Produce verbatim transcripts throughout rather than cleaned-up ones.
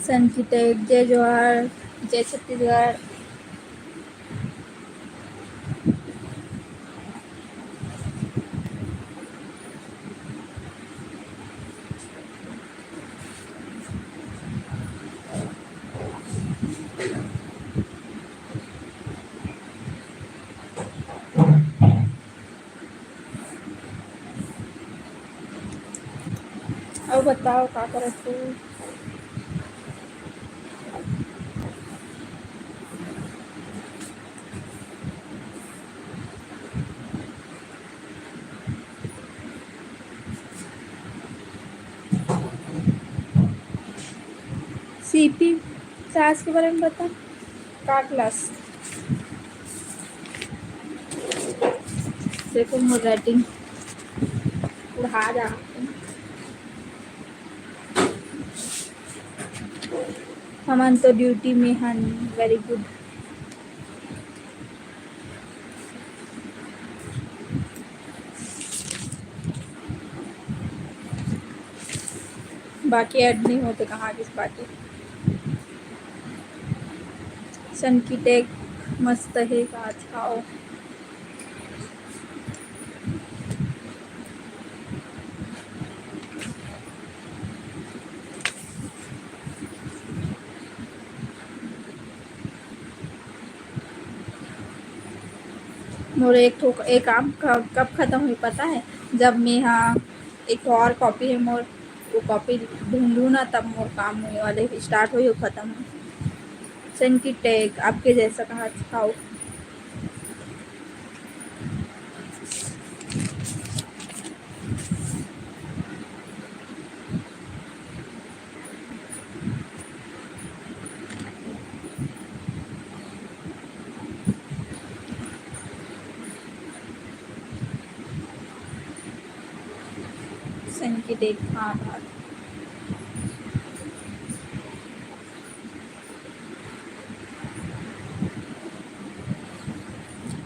सनकी टेक, जय जोहार, जय छत्तीसगढ़। अउ बताओ, का करत हो? सीपी क्लास के बारे में बता, का क्लास? देखो मोर राइटिंग उड़ा जा। हमन तो ड्यूटी में हन। वेरी गुड। बाकी ऐड नहीं होते, कहाँ किस बाकी। सनकी टेक मस्त हे, का खाओ। मोर एक ठो, एक काम क-, कब खत्म हुई पता है? जब मैं, हाँ, एक ठो और कॉपी है मोर, वो कॉपी ढूंढू ना, तब मोर काम होने वाले, स्टार्ट होई, वो खत्म हो। सनकी टेक, आपके जैसा कहा खाओ। सनकी टेक, हाँ, हाँ।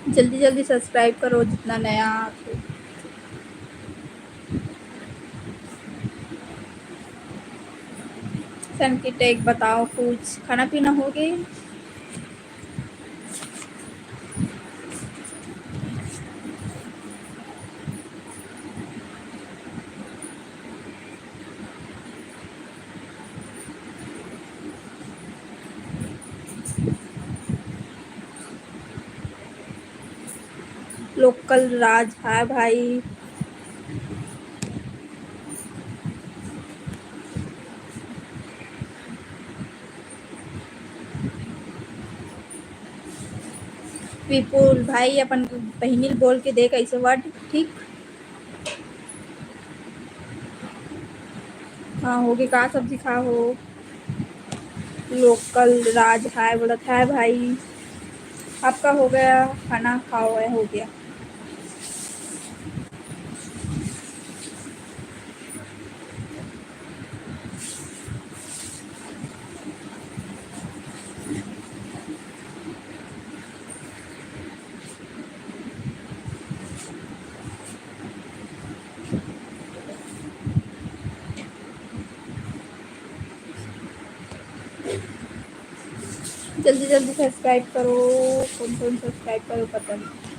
जल्दी जल्दी सब्सक्राइब करो, जितना नया आप हो। सनकी टेक, बताओ, कुछ खाना पीना हो गए? लोकल राज, हाय भाई। विपुल भाई, अपन बहिनी ल बोल के देख ऐसे वर्ड, ठीक? हाँ, होगे, का सब्जी खा हो? लोकल राज हाय बोलत, हाय भाई, आपका हो गया खाना? खाओ है, हो गया। जल्दी जल्दी सब्सक्राइब करो, कौन कौन सब्सक्राइब करो पता नहीं।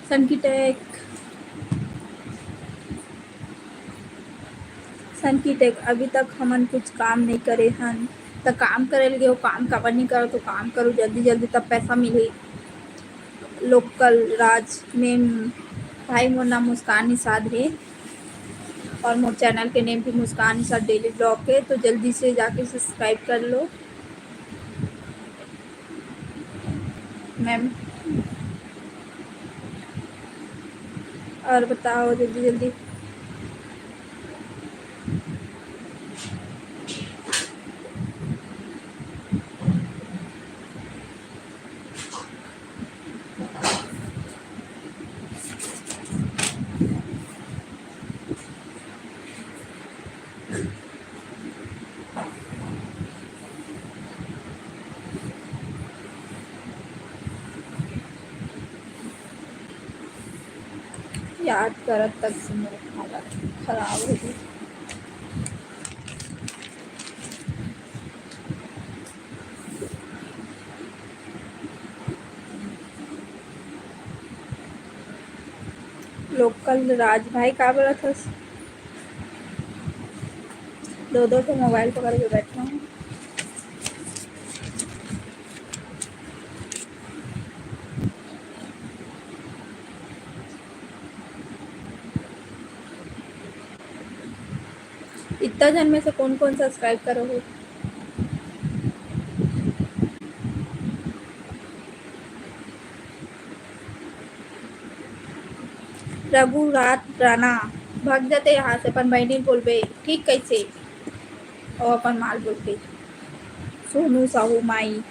सनकी टेक, सनकी टेक, अभी तक हमन कुछ काम नहीं करे हन, त काम करे लगे हो, काम काबर नहीं करो, तो काम करो जल्दी जल्दी, तब पैसा मिले। लोकल राज में भाई, मोर नाम मुस्कान निषाद है और मोर चैनल के नेम भी मुस्कान निषाद डेली ब्लॉग है, तो जल्दी से जाके सब्सक्राइब कर लो। मैम, और बताओ जल्दी जल्दी। याद करत तक से मोर हालत खराब हो गई। लोकल राज भाई का बोलत हस? दो दो ठो मोबाइल पकड़ के बैठा हूँ। इतना जन में से कौन कौन सब्सक्राइब करो हो? रघुनाथ राणा, भाग जाते यहाँ से, अपन बहनी बोलबे, ठीक कैसे? ओ अपन माल बोलते। सोनू साहू माई,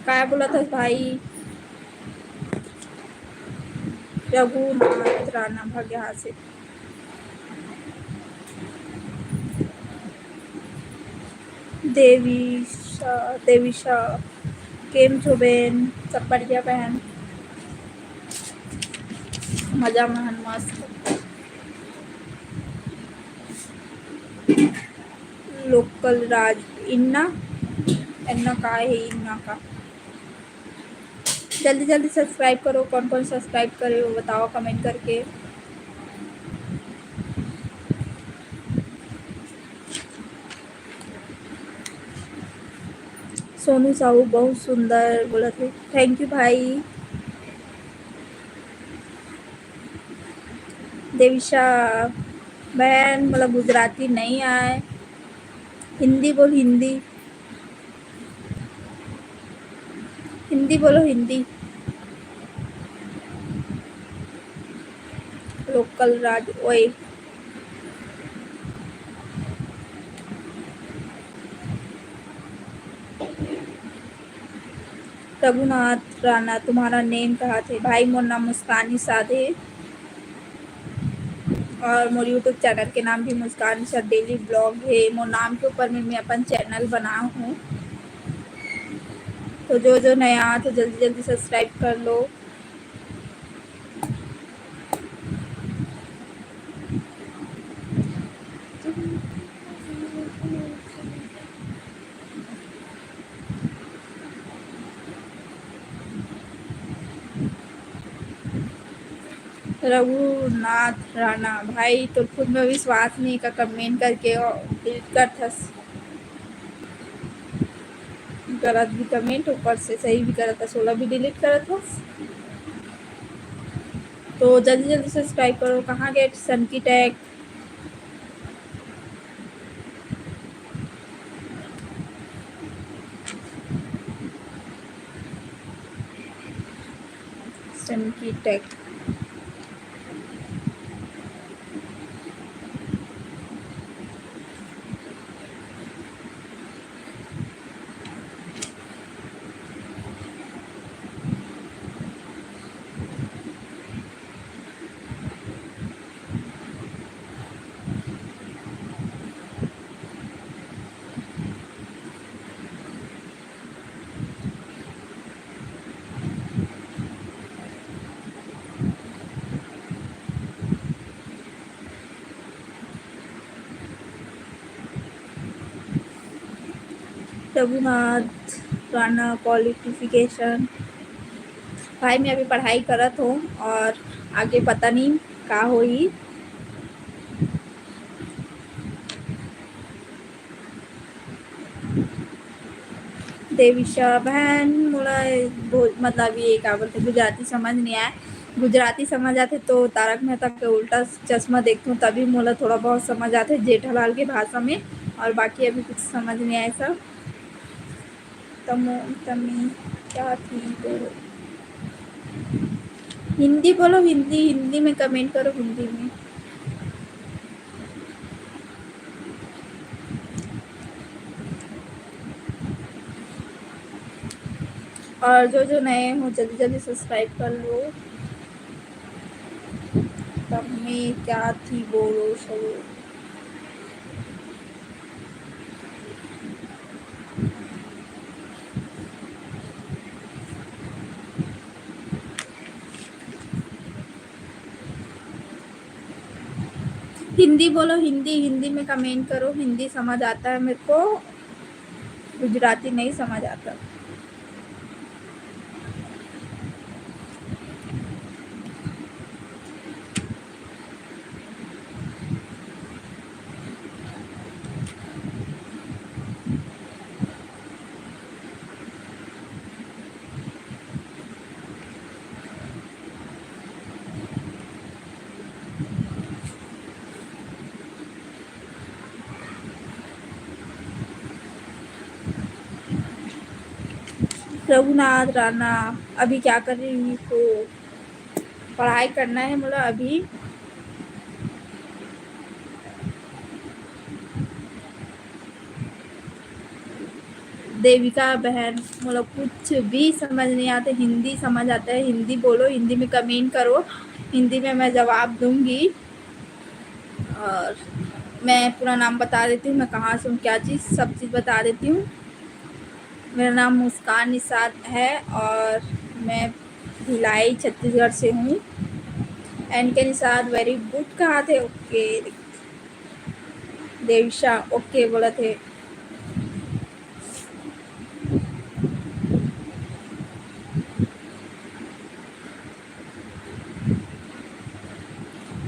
काय बोलत हस भाई? रघुनाथ राणा, भाग यहाँ से। देविशा, देविशा, केम छो बहन? सब बढ़िया बहन, मजा में हन, मस्त। लोकल राज, इन्ना, इन्ना का है, इन्ना का? जल्दी जल्दी सब्सक्राइब करो। कौन कौन सब्सक्राइब करे हो बताओ कमेंट करके। सोनू साहू बहुत सुंदर बोलत हे, थैंक यू भाई। देविशा बहन, मोला गुजराती नहीं आए, हिंदी बोल, हिंदी। हिंदी बोलो, हिंदी। लोकल राज ओए। रघुनाथ राणा, तुम्हारा नेम कहा थे? भाई, मोर नाम मुस्कान निषाद हे। और मोर YouTube चैनल के नाम भी मुस्कान निषाद डेली ब्लॉग हे। मोर नाम के ऊपर में मैं अपन चैनल बना हूँ, तो जो जो नया आत हो, जल्दी जल्दी सब्सक्राइब कर लो। रघुनाथ राणा, भाई तोर खुद में विश्वास नहीं का, कमेंट करके डिलीट करथस। गलत भी कमेंट, ऊपर से सही भी करत हस, ओला भी डिलीट करत हस। तो जल्दी जल्दी सब्सक्राइब करो। कहाँ गए सनकी टैग? सनकी टैग। रघुनाथ राणा क्वालिफिकेशन। भाई, मैं अभी पढ़ाई करत हूँ और आगे पता नहीं का होई। देविशा बहन, मोला बहुत, मतलब, ये का बोलते, गुजराती समझ नहीं आए। गुजराती समझ आते तो तारक मेहता के उल्टा चश्मा देखूँ, तभी मोला थोड़ा बहुत समझ आते जेठालाल के भाषा में, और बाकी अभी कुछ समझ नहीं आए सब। तमो, तमी, क्या थी बोलो? हिंदी बोलो, हिंदी, हिंदी में कमेंट करो, हिंदी में। और जो जो नए हो, जल्दी जल्दी सब्सक्राइब कर लो। तब मैं क्या थी बोलो सो। हिंदी बोलो, हिंदी, हिंदी में कमेंट करो, हिंदी समझ आता है मेरे को, गुजराती नहीं समझ आता। रघुनाथ राणा, अभी क्या कर रही हो? पढ़ाई करना है मोला अभी। देविका बहन, मोला कुछ भी समझ नहीं आता, हिंदी समझ आता है, हिंदी बोलो, हिंदी में कमेंट करो, हिंदी में मैं जवाब दूंगी। और मैं पूरा नाम बता देती हूँ, मैं कहाँ से हूँ, क्या चीज़, सब चीज़ बता देती हूँ। मेरा नाम मुस्कान निषाद है और मैं भिलाई, छत्तीसगढ़ से हूँ। एन के निषाद, very good, कहाँ थे? ओके। देविशा, ओके बोला थे।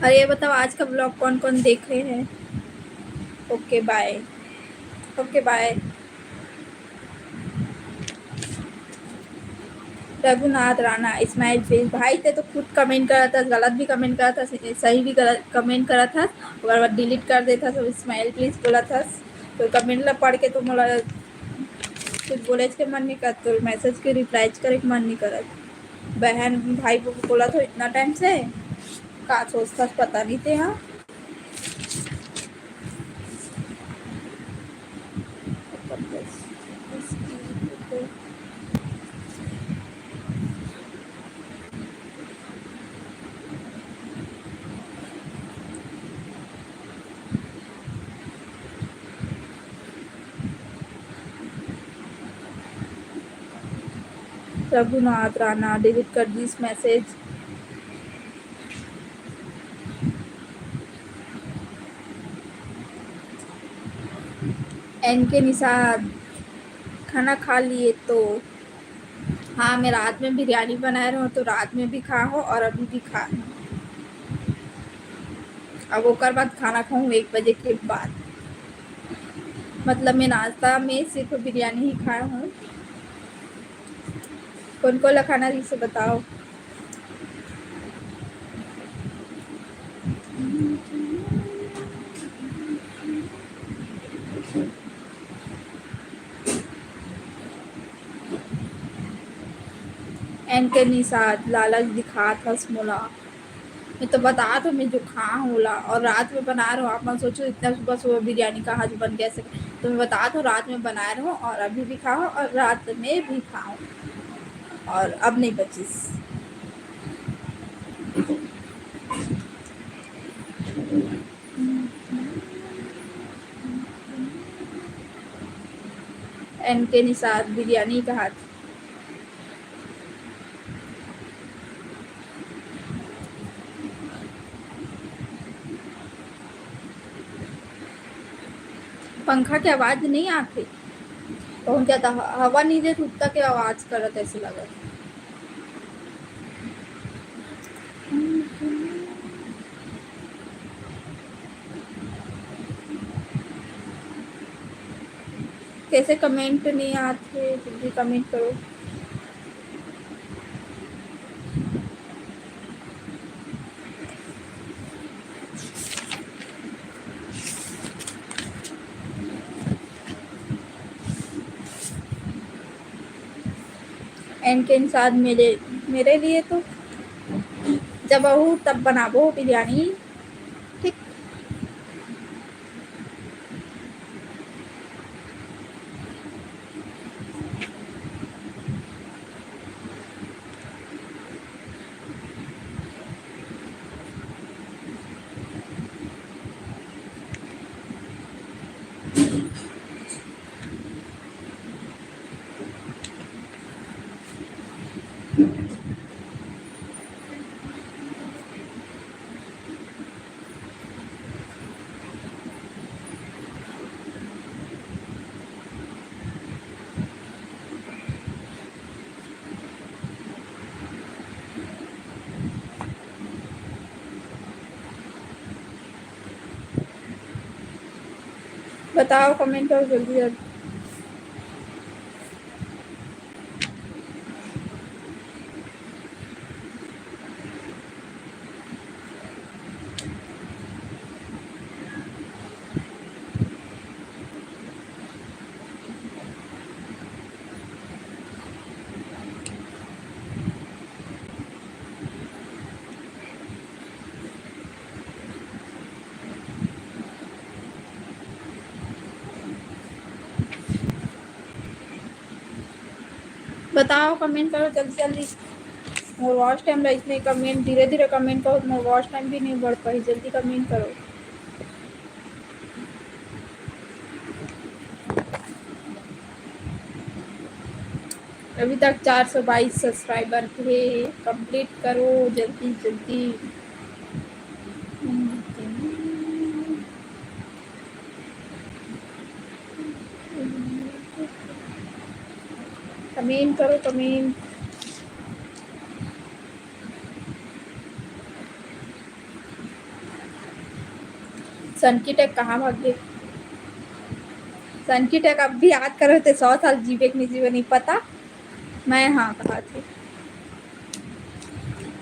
और ये बताओ, आज का ब्लॉग कौन कौन देख रहे हैं? Okay, bye. Okay, bye. Raghunath Rana, smile please. भाई, ते तो खुद कमेंट करत हस, गलत भी कमेंट करत हस, सही भी गलत कमेंट करत हस, ओकर बाद डिलीट कर देत हस, सब स्माइल प्लीज बोलत हस। तो कमेंट ला पढ़ के तो मोला कुछ बोले के मन नहीं करत, तो मैसेज के रिप्लाई करे के मन नहीं करत। बहन भाई को बोला तो इतना टाइम से, का सोचता पता नहीं थे। हाँ, रघुनाथ राणा, डिलीट कर दिस मैसेज। एन के निषाद, खाना खा लिए तो? हाँ, मैं रात में बिरयानी बनाए रहूँ, तो रात में भी खा हो और अभी भी खा हो। अब ओकर बाद खाना खाऊँ एक बजे के बाद। मतलब, मैं नाश्ता में सिर्फ बिरयानी ही खाया हूँ। कौन कौन ला खाना रहिसे बताओ। एन के निषाद, लालच दिखात हस मोला। मैं तो बतात हूँ, मैं जो खा हूँ ला, और रात में बना रहा हूँ। आप मन सोचो, इतना सुबह सुबह बिरयानी कहाँ जो बन गया सके। तो मैं बतात हूँ, रात में बनाए रहूँ और अभी भी खाओ और रात में भी खाओ, और अब नहीं बचिस। एन के निषाद, बिरयानी कहा। पंखा के आवाज नहीं आथे, बहुत ज्यादा ह-, हवा नहीं देत, उत्ता के आवाज करत ऐसे लगत। कैसे कमेंट नहीं आते, जल्दी कमेंट करो। एन के निषाद, मेरे, मेरे लिए तो जब आहू तब बनाबो बिरयानी, ठीक। बताओ, comment करो जल्दी जल्दी। बताओ, comment करो जल्दी जल्दी। मोर watch time ला इसने comment, धीरे धीरे comment करो, मोर watch time भी नहीं बढ़ पाई। जल्दी comment करो। अभी तक चार सौ बाईस subscriber हे, complete करो जल्दी जल्दी। Comment करो, comment। सनकी टेक कहाँ भाग गे? सनकी टेक अब भी याद करो ते सौ साल जीवे के नहीं जीवे नहीं पता। मैं हाँ कहा थे।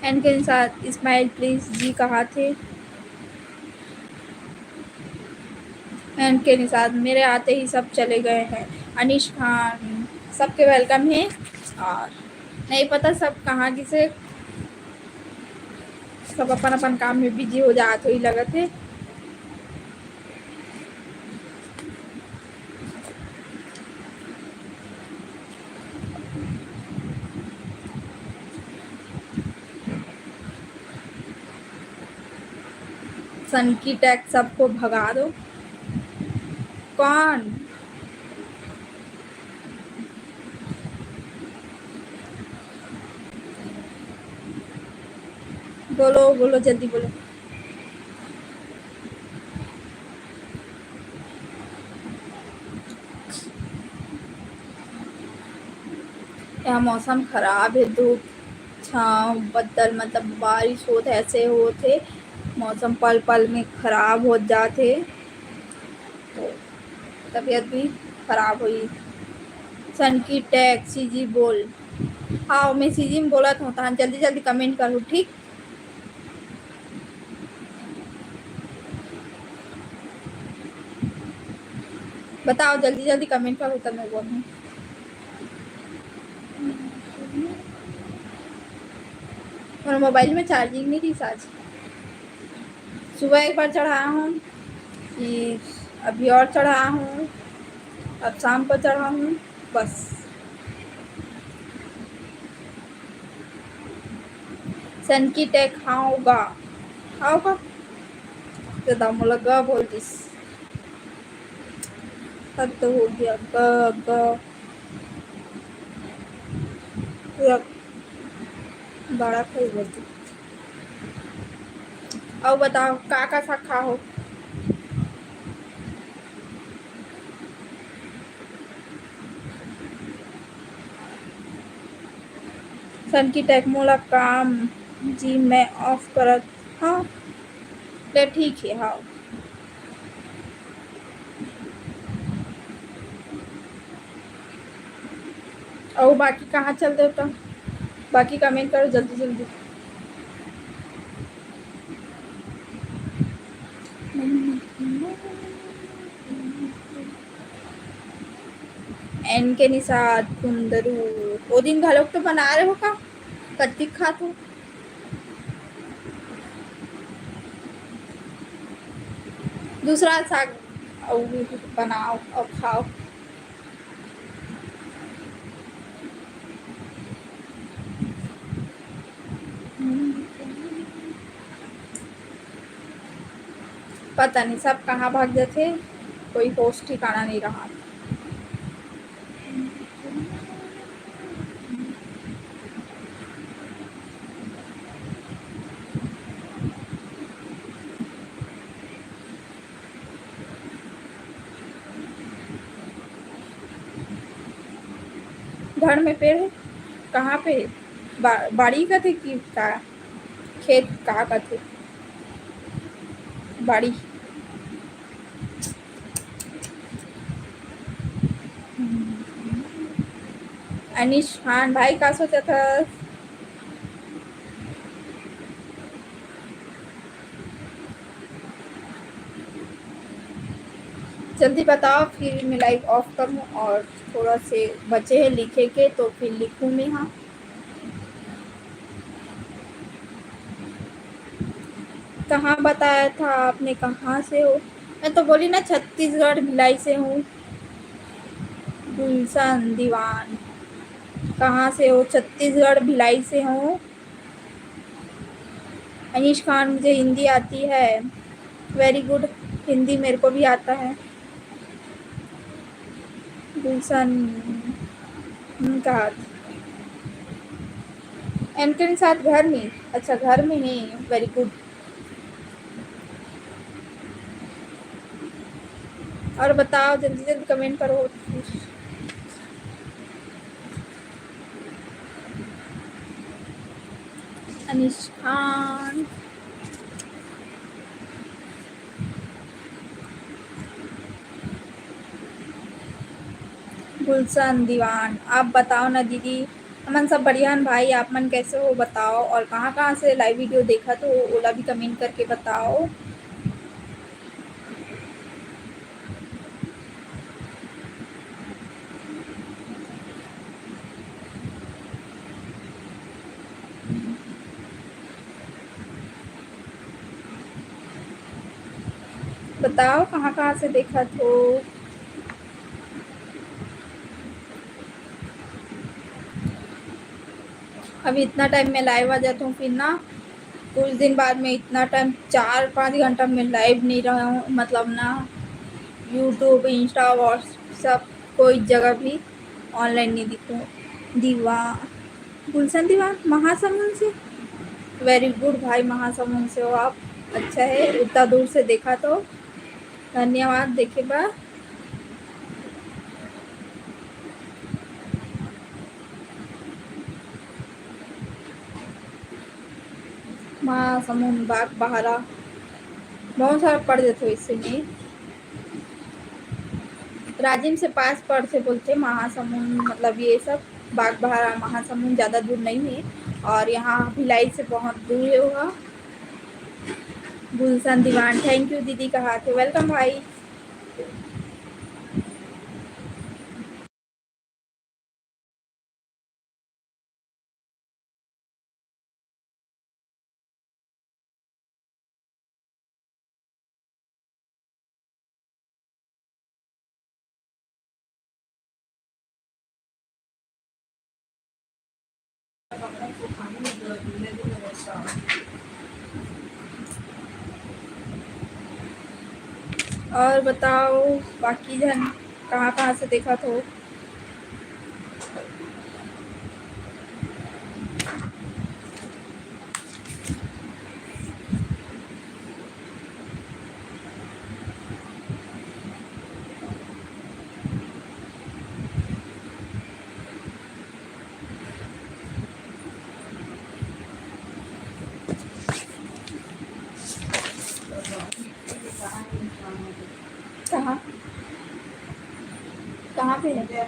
एन के निषाद, smile please जी कहा थे। एन के निषाद, मेरे आते ही सब चले गए हैं। अनिश खान, सबके welcome है। और नहीं पता सब कहाँ किसे, सब अपन अपन काम में busy हो जात होही लगत है। सनकी टेक सबको भगा दो। कौन? बोलो, बोलो, जल्दी बोलो। यहाँ मौसम खराब है, धूप, छाँव, बदल, मतलब बारिश होत है, ऐसे होत है, मौसम पल पल में खराब होत जात है, तो तबीयत भी खराब होई। सनकी टेक, सीजी बोल। हाँ, मैं सीजी में बोलत हूँ, तहाँ जल्दी जल्दी comment करो, ठीक? बताओ, जल्दी जल्दी comment करो, तब मैं बोलूँ। और मोबाइल में charging नहीं थी आज। सुबह एक बार चढ़ाया हूँ, कि अभी और चढ़ाया हूँ, अब शाम को चढ़ाऊँ, बस। सनकी टेक, हाँ होगा, हाँ होगा। तो दामू लगा बोल दिस। हद तो हो गया, ग, ग। पूरा बड़ा खाई बोल दी। अउ बताओ, का का साग खाहो? सनकी टेक, मोला काम जी, मैं off करत हव। ले ठीक हे, हाव। अउ बाकी कहाँ चल देव त? बाकी comment करो जल्दी जल्दी। एन के निषाद कुंदरू, ओ दिन घलोक तो बना रहे हो का? कत्ती खात हो? दूसरा साग अउ बनाओ अउ खाओ। पता नहीं सब कहाँ भाग जाथे, कोई होश ठिकाना नहीं रहा। घर में पेड़ है? कहाँ पे है? बा-, बाड़ी कथे कि का? खेत का कथे? बाड़ी। अनिश खान भाई, का सोचत हस? जल्दी बताओ, फिर मैं live off करूँ और थोड़ा से बचे हैं लिखे के, तो फिर लिखूँ मैं। हाँ, कहाँ बताया था आपने, कहाँ से हो? मैं तो बोली ना, छत्तीसगढ़ भिलाई से हूँ। गुलशन दीवान, कहाँ से हो? छत्तीसगढ़ भिलाई से हूँ। अनिश खान, मुझे हिंदी आती है। Very good, हिंदी मेरे को भी आता है। गुलशन, हम्म, कहा था? एनके साथ घर में? अच्छा, घर में ही। Very good। और बताओ, जल्दी जल्दी comment करो। अनिश खान, गुलशन दीवान, आप बताओ ना दीदी, हमन सब बढ़िया हन भाई, आप मन कैसे हो बताओ, और कहाँ कहाँ से live video देखत हो, ओला भी comment करके बताओ। बताओ, कहाँ कहाँ से देखत हो? अभी इतना time में live आ जाता हूँ, फिर ना कुछ दिन बाद में इतना time, चार पाँच घंटा में live नहीं रहा हूँ, मतलब ना YouTube, Insta, WhatsApp, कोई जगह भी online नहीं दिखूँ। दीवा, गुलशन दीवान, महासमुंद से। Very good भाई, महासमुंद से हो आप, अच्छा है, उतना दूर से देखा तो धन्यवाद देखे बर। महासमुंद, बागबाहरा, बहुत सारा पड़ जाथे वैसे में। राजिम से पास पड़थे बोलथे महासमुंद, मतलब ये सब बागबाहरा, महासमुंद ज़्यादा दूर नहीं है, और यहाँ भिलाई से बहुत दूर है वह। गुलशन दीवान, thank you दीदी कहा थे, welcome भाई। और बताओ, बाकी झन कहाँ कहाँ से देखत हो? कहाँ, कहाँ पे है?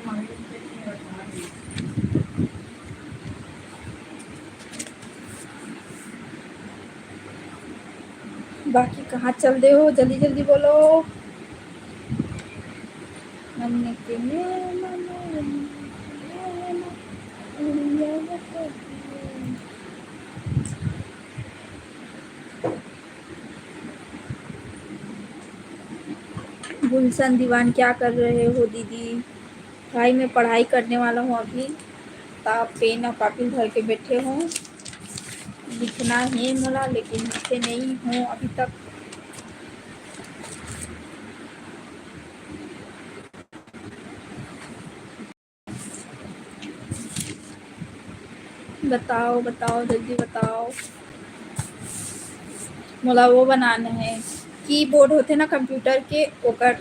बाकी कहाँ चल दे हो, जल्दी जल्दी बोलो। मन के गुलशन दीवान, क्या कर रहे हो दीदी? भाई, मैं पढ़ाई करने वाला हूँ अभी, किताब, पेन और कॉपी धर के बैठे हूँ। लिखना है मोला, लेकिन लिखे नहीं हूँ अभी तक। बताओ, बताओ, जल्दी बताओ। मोला वो बनाना है, कीबोर्ड होथे ना कंप्यूटर के, ओकर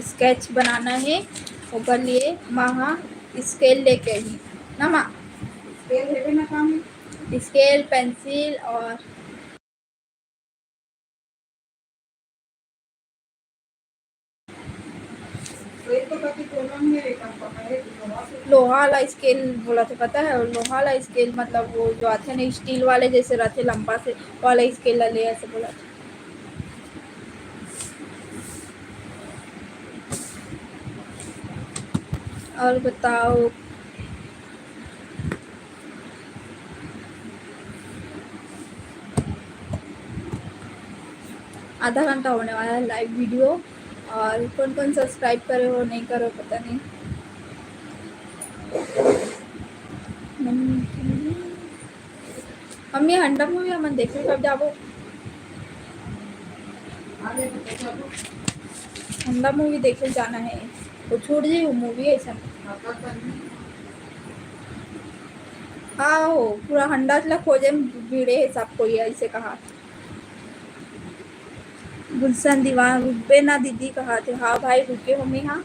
स्केच बनाना है। ओकर लिए माँ ह स्केल लेके ही ना माँ, स्केल हेबे ना काम, स्केल, पेंसिल और लोहा वाला स्केल बोलथे, पता है? लोहा वाला स्केल, मतलब वो जो आथे ना, स्टील वाले जैसे रहथे, लंबा से वाला स्केल ला ले, ऐसे बोलथे। और बताओ, आधा घंटा होने वाला है लाइव वीडियो। और कौन कौन सब्सक्राइब करे हो, नहीं करे हो, पता नहीं। मम्मी, हंडा मूवी हमन देखे कब जाबो? हंडा मूवी देखे जाना है, तो छूट जाई वो मूवी ऐसा। हाँ हो, पूरा हंडा ला खोजे में भिड़े है सब कोई, ऐसे कहा। गुलशन दीवान, रुकबे ना दीदी कहा थे। हाँ भाई, रुके हो मैं, हाँ।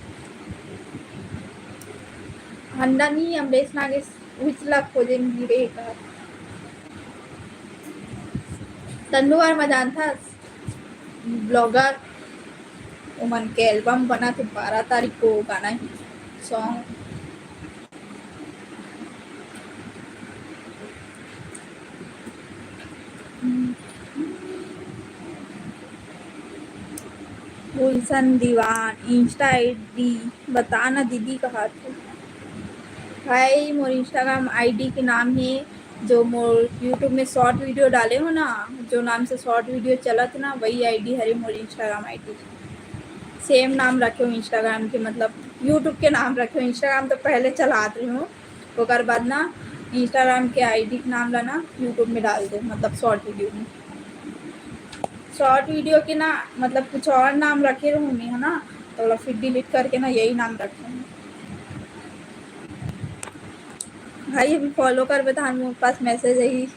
हंडा नहीं, अमरेश नागेश उचला खोजे में गिरे हे कहा। तन्नू वर्मा जानथस, ब्लॉगर, ओमन के एल्बम बना थे, बारह तारीख को गाना ही सॉन्ग। गुलशन दीवान, Insta ID बता ना दीदी, कहा थे। भाई, मोर Instagram ID के नाम है, जो मोर YouTube में शॉर्ट वीडियो डाले हो ना, जो नाम से शॉर्ट वीडियो चलत ना, वही ID हरे मोर Instagram ID। सेम नाम रखे हो Instagram के, मतलब YouTube के नाम रखे हो। Instagram तो पहले चलात रहे हो, ओकर बाद ना Instagram के ID के नाम ला ना YouTube में डाल दे, मतलब शॉर्ट वीडियो में। शॉर्ट वीडियो के ना, मतलब कुछ और नाम रखे रहूँ मैं, है ना, तो ओला फिर डिलीट करके ना यही नाम रखे हूँ। भाई, अभी फॉलो करबे, तहान मोर पास मैसेज आई।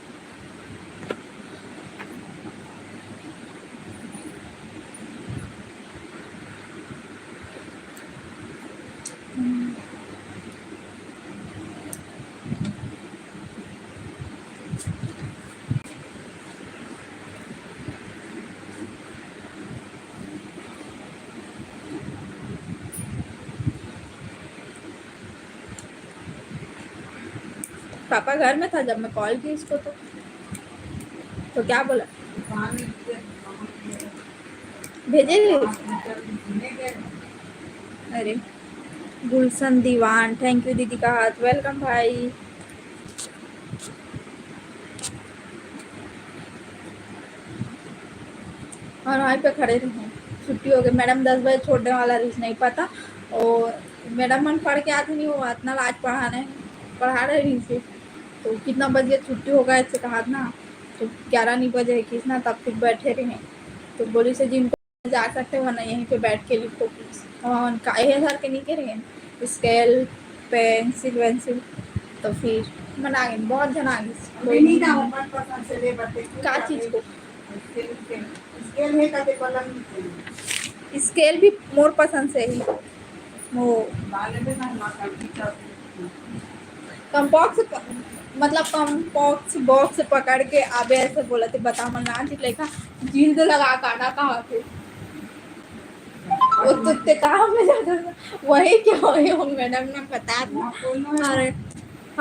पापा घर में था जब मैं कॉल की उसको, तो तो क्या बोला? भेजे? अरे, गुलशन दीवान, thank you दीदी का हाथ, welcome भाई। और वहीं पे खड़े रहे, छुट्टी हो गई। मैडम दस बजे छोड़ने वाला रही, नहीं पता। और मैडम मन पढ़ के आते नहीं, वो इतना लाज पढ़ाने, पढ़ा रहे रही से। तो कितना बजे छुट्टी होगा, ऐसे कहा ना, तो ग्यारह नहीं बजे है किस ना, तब फिर बैठे रहे। तो बोली से, जिनको जा सकते हो ना, यहीं पे बैठ के लिखो प्लीज। और का ये सर के नहीं कह रहे हैं, स्केल, पेंसिल वेंसिल, तो फिर मन आ गए, बहुत जन आ गए। कोई नहीं ना, वो मन पसंद से ले बटे। का चीज को? स्केल, स्केल है का, कलम नहीं है। स्केल भी मोर पसंद से ही। वो बाले में ना, ना, ना, कंपॉक्स, मतलब कंपॉक्स बॉक्स पकड़ के आबे ऐसे बोला थे, बता मन ना जी लेखा जिल्द लगा काटा कहा थे। वो तो ते काम में जाता था, वही क्या हुई हो मैडम ने बता दो। और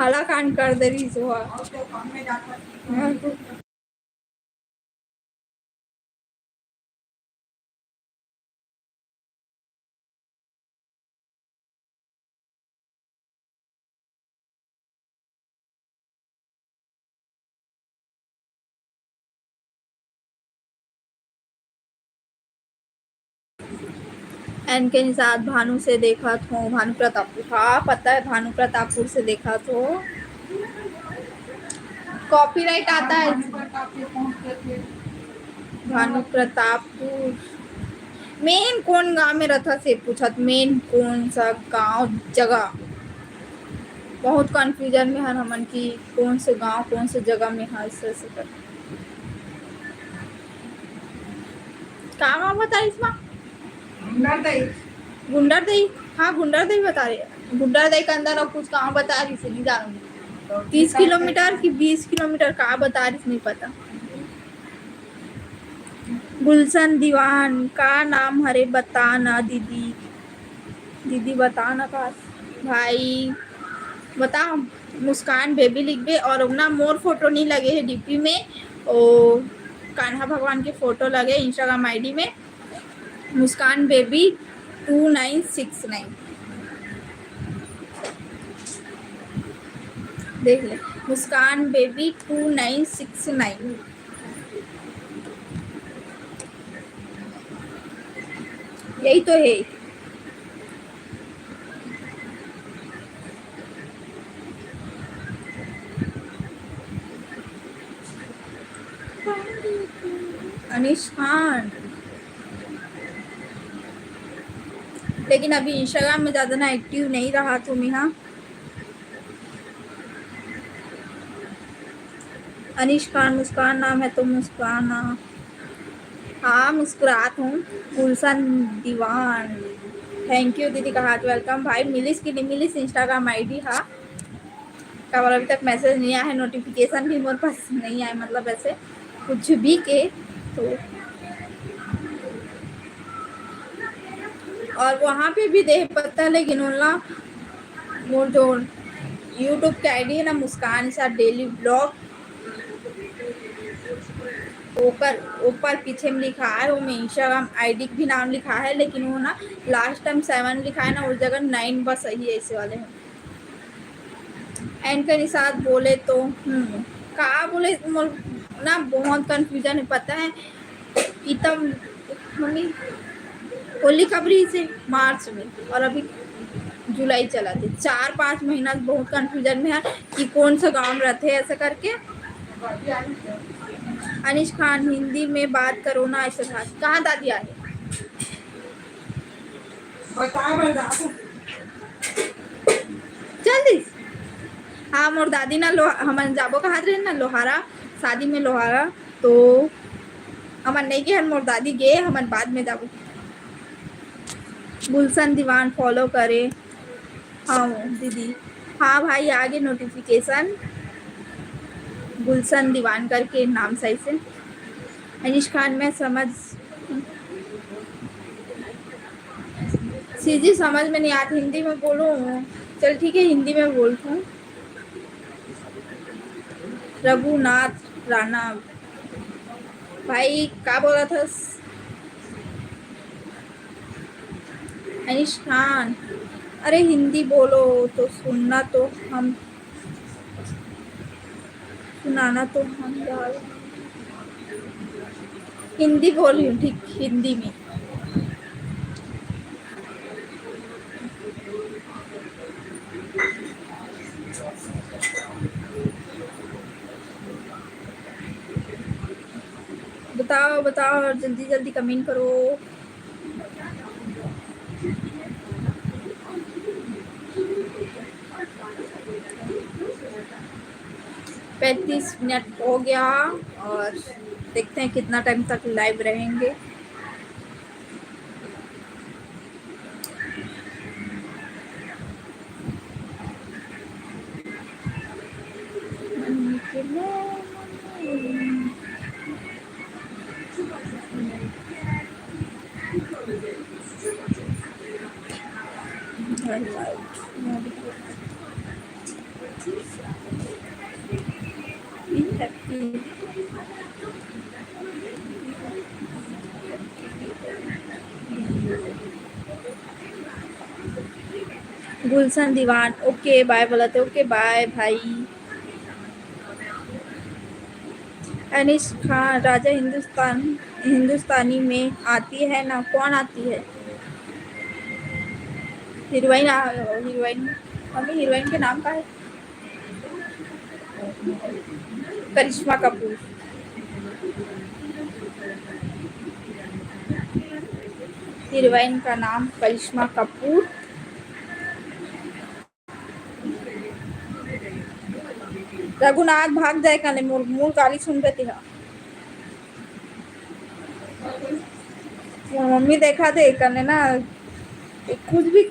हलाकान कर दे रही सो। एन के निषाद भानु से देखा थो, भानु प्रतापपुर। हाँ, पता है, भानु प्रतापपुर से देखा थो। कॉपीराइट आता है। भानु प्रतापपुर। मेन कौन गांव में रहता से पूछत, मेन कौन सा गांव, जगह। बहुत कन्फ्यूजन में हन हमन कि कौन से गांव, कौन से जगह में है, ऐसे, ऐसे कर। का गांव बता इसमें? गुंडरदेही। गुंडरदेही? हाँ, गुंडरदेही बता रहे। गुंडरदेही के अंदर और कुछ गांव बता रही से, नहीं जानूंगी। तीस किलोमीटर कि बीस किलोमीटर का बता रही से, नहीं पता। गुलशन दीवान, का नाम हरे बता ना दीदी। दीदी बता ना का भाई, बता, मुस्कान बेबी लिखबे। और ना मोर फोटो नहीं लगे है डीपी में, ओ कान्हा भगवान के फोटो लगे Instagram आईडी में, Muskan baby two nine six nine. देख ले, Muskan baby two nine six nine, यही तो है। अनिश खान, लेकिन अभी Instagram में ज्यादा ना एक्टिव नहीं रहा तुम यहाँ। अनिश खान, मुस्कान नाम है तो मुस्काना। हाँ, मुस्कुरात हूँ। गुलशन दीवान, थैंक यू दीदी कहा, वेलकम भाई। मिलिस कि नहीं मिलिस Instagram आईडी? हाँ, काबर अभी तक मैसेज नहीं आया है, नोटिफिकेशन भी मोर पास नहीं आया, मतलब ऐसे कुछ भी के तो। और वहाँ पे भी देख पता, लेकिन ओला मोर जो YouTube के आईडी है ना, मुस्कान सा डेली ब्लॉग, ओकर ऊपर पीछे में लिखा है, वो में Instagram आईडी भी नाम लिखा है, लेकिन वो ना लास्ट टाइम सेवन लिखा है ना, उस जगह नाइन बस सही है ऐसे वाले हैं। एंकर के साथ बोले तो, हम्म, का बोले, मोर ना बहुत कन्फ्यूजन है, पता है। इतम मम्मी, होली कब रही से? मार्च में, और अभी जुलाई चला थे। चार पाँच महीना से बहुत कन्फ्यूजन में है कि कौन सा गांव में रहते हैं, ऐसा करके। अनिश खान, हिंदी में बात करो ना, ऐसे कहा। कहाँ दादी आ रही? बता, मैं जा सकती। चल दी। हाँ, मोर दादी ना लो-, हमन जाबो कहत रहे ना लोहारा, शादी में लोहारा, तो हमन नहीं गे हन, मोर दादी गे, हमन बाद में जाबो। गुलशन दीवान फॉलो करे। हाँ दीदी, हाँ भाई, आगे नोटिफिकेशन गुलशन दीवान करके नाम सही से। अनिश खान, मैं समझ, सीजी समझ में नहीं आत, हिंदी में बोलो। चल ठीक है, हिंदी में बोलता हूँ। रघुनाथ राणा भाई, का बोलत हस? अनिश खान, अरे हिंदी बोलो तो, सुनना तो हम, सुनाना तो हम यार। हिंदी बोल रही हूँ, ठीक, हिंदी में। बताओ, बताओ, और जल्दी जल्दी कमेंट करो। पैंतीस मिनट हो गया और देखते हैं कितना टाइम तक लाइव रहेंगे। गुलशन दीवान, ओके बाय बोलत हे, ओके बाय भाई। अनिश खान, राजा हिंदुस्तान, हिंदुस्तानी में आती है ना? कौन आती है? हीरोइन आ-, हीरोइन, मम्मी, हीरोइन के नाम का है? करिश्मा कपूर। हीरोइन का नाम करिश्मा कपूर। रघुनाथ भाग जाए काले, मोर, मोर गाली सुन रहे तेहा। मोर मम्मी देखा थे कने ना, कुछ भी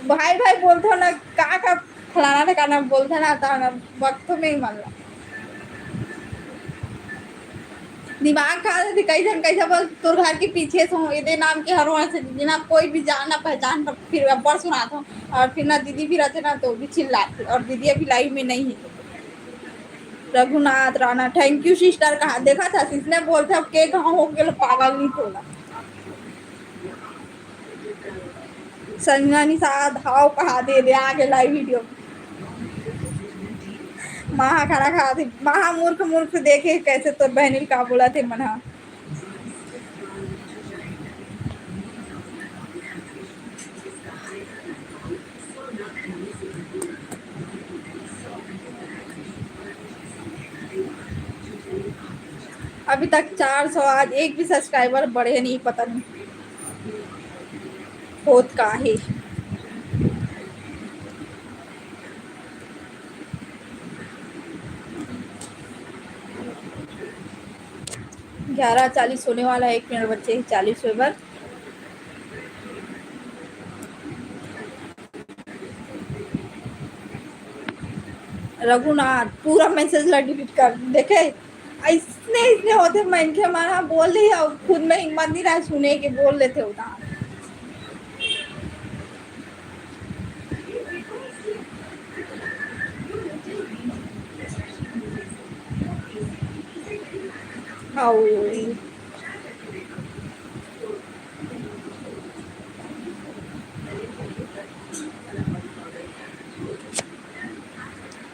भाई भाई बोलते हो ना, का का फलाना ठिकाना बोलते ना, तो ना वक्त में ही मान ला। दिमाग खा देथे, कई झन कइसे बोल, "तोर घर के पीछे से हूँ, एदे नाम के हरवा से दीदी ना, कोई भी जान ना पहचान।" पर फिर अब्बड़ सुनात हूँ, और फिर ना दीदी भी रहते ना तो भी चिल्लाते, और दीदी अभी लाइव में नहीं है। Raghunath Rana, thank you sister। कहा देखा था, इसने बोलते अब के कहाँ हो गए, पागल नहीं थोड़ा। संजना निषाद, हाव कहा दे दे आगे लाइव वीडियो। महा खाना खा दे, महा मूर्ख मूर्ख देखे कैसे तोर बहनी का बोला थे मना। अभी तक चार सौ, आज एक भी सब्सक्राइबर बढ़े नहीं, पता नहीं होत का है। ग्यारह चालीस होने वाला है, एक मिनट बचे हैं चालीस होए बर। रघुनाथ पूरा मैसेज ला डिलीट कर देखे। इसने इसने होते मनखे मन ह बोल रही है, खुद में हिम्मत नहीं रहा सुने के, बोल लेते होता।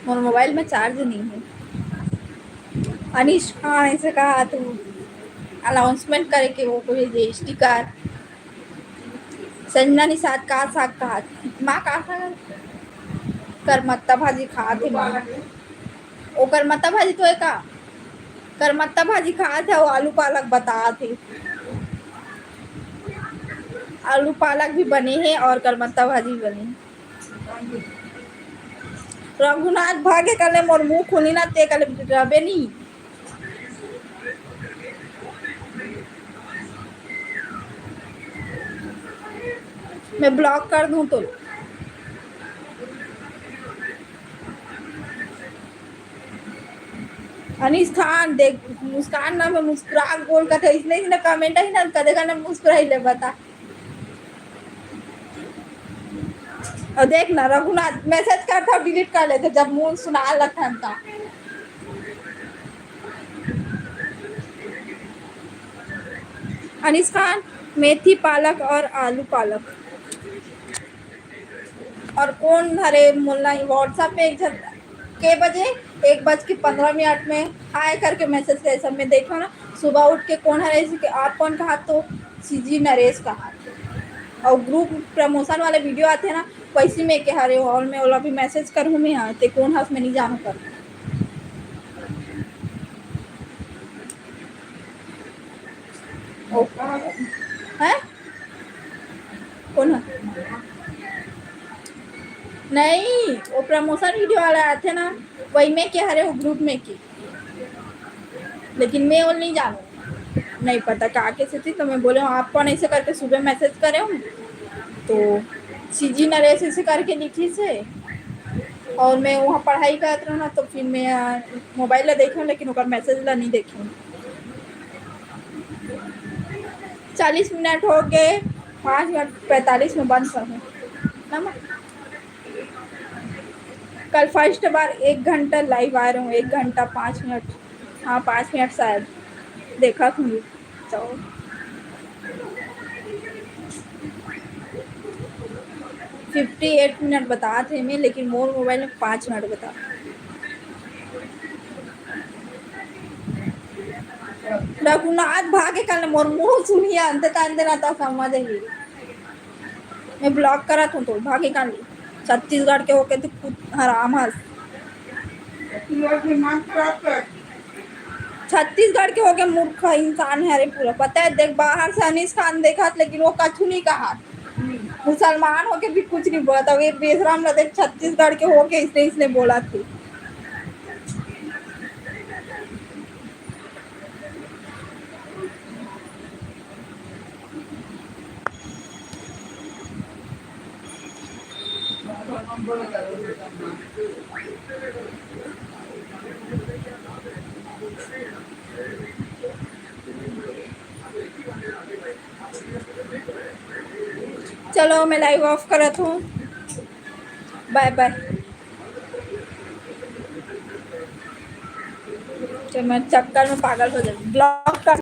मोर मोबाइल में चार्ज नहीं है। अनिश खान ऐसे कहा तू अनाउंसमेंट करे के वो कोई रजिस्ट्री कार्ड। संजना निषाद का साग कहा, माँ का साग? करमत्ता भाजी खात हे माँ। ओ करमत्ता भाजी तो है का? करमत्ता भाजी खात हे, वो आलू पालक बतात हे। आलू पालक भी बने हे और करमत्ता भाजी भी बने हे। रघुनाथ भागे कले मोर मुंह खुली ना ते कले रबे नी। मैं ब्लॉक कर दूं तो। अनिश खान देख, मुस्कान ना मैं मुस्कुरा बोल कर इसने इसने कमेंट ही ना कदे का ना मुस्कुराई ले बता। और देख ना रघुनाथ मैसेज करता डिलीट कर लेते जब मुंह सुना लगता था। अनिश खान, मेथी पालक और आलू पालक। और कौन हरे मोला WhatsApp पे एक झन के बजे एक बज के पंद्रह मिनट में हाय करके मैसेज करे सब में देखो ना। सुबह उठ के कौन हरे कि आप कौन कहा तो सीजी नरेश कहा। और ग्रुप प्रमोशन वाले वीडियो आते हैं ना वैसे में के हरे हॉल में ओला भी मैसेज करूँ मैं हाँ ते कौन हाथ में नहीं जानो कर। ओ, हैं? कौन है? नहीं, वो प्रमोशन वीडियो वाला आते ना, वही में के हरे वो ग्रुप में के। लेकिन मैं वो नहीं जानू, नहीं पता का कैसे थी, तो मैं बोले हूँ आप कौन ऐसे करके सुबह मैसेज करे हूँ, तो सीजी नरेश ऐसे करके लिखी से, और मैं वहाँ पढ़ाई करत रहूँ ना, तो फिर मैं मोबाइल ला देखे हूँ, लेकिन ओकर मैसेज ला नहीं देखे हूँ। चालीस मिनट हो गए, पाँच मिनट पैंतालीस में बंद करूँ ना मैं। कल फर्स्ट बार एक घंटा लाइव आ रहे हूँ, एक घंटा पाँच मिनट, हाँ पाँच मिनट शायद देखा हूँ। तो फिफ्टी एट मिनट बता थे मैं, लेकिन मोर मोबाइल में पाँच मिनट बता। रघुनाथ भागे कल मोर मुंह सुनिए अंत अंत ना तो समझ ही। मैं ब्लॉक करा तू तो भागे कल छत्तीसगढ़ के होके तू खुद हराम हस। छत्तीसगढ़ के होके मूर्ख इंसान है रे पूरा। पता है देख बाहर से अनिश खान देखा लेकिन वो कछु नहीं कहा। मुसलमान होके भी कुछ नहीं बोला था। ये बेशरम ला देख छत्तीसगढ़ के होके इसने इसने बोला थी। चलो, मैं लाइव ऑफ करत हूँ। बाय बाय। चल, मैं चक्कर में पागल हो जाऊँ। ब्लॉक कर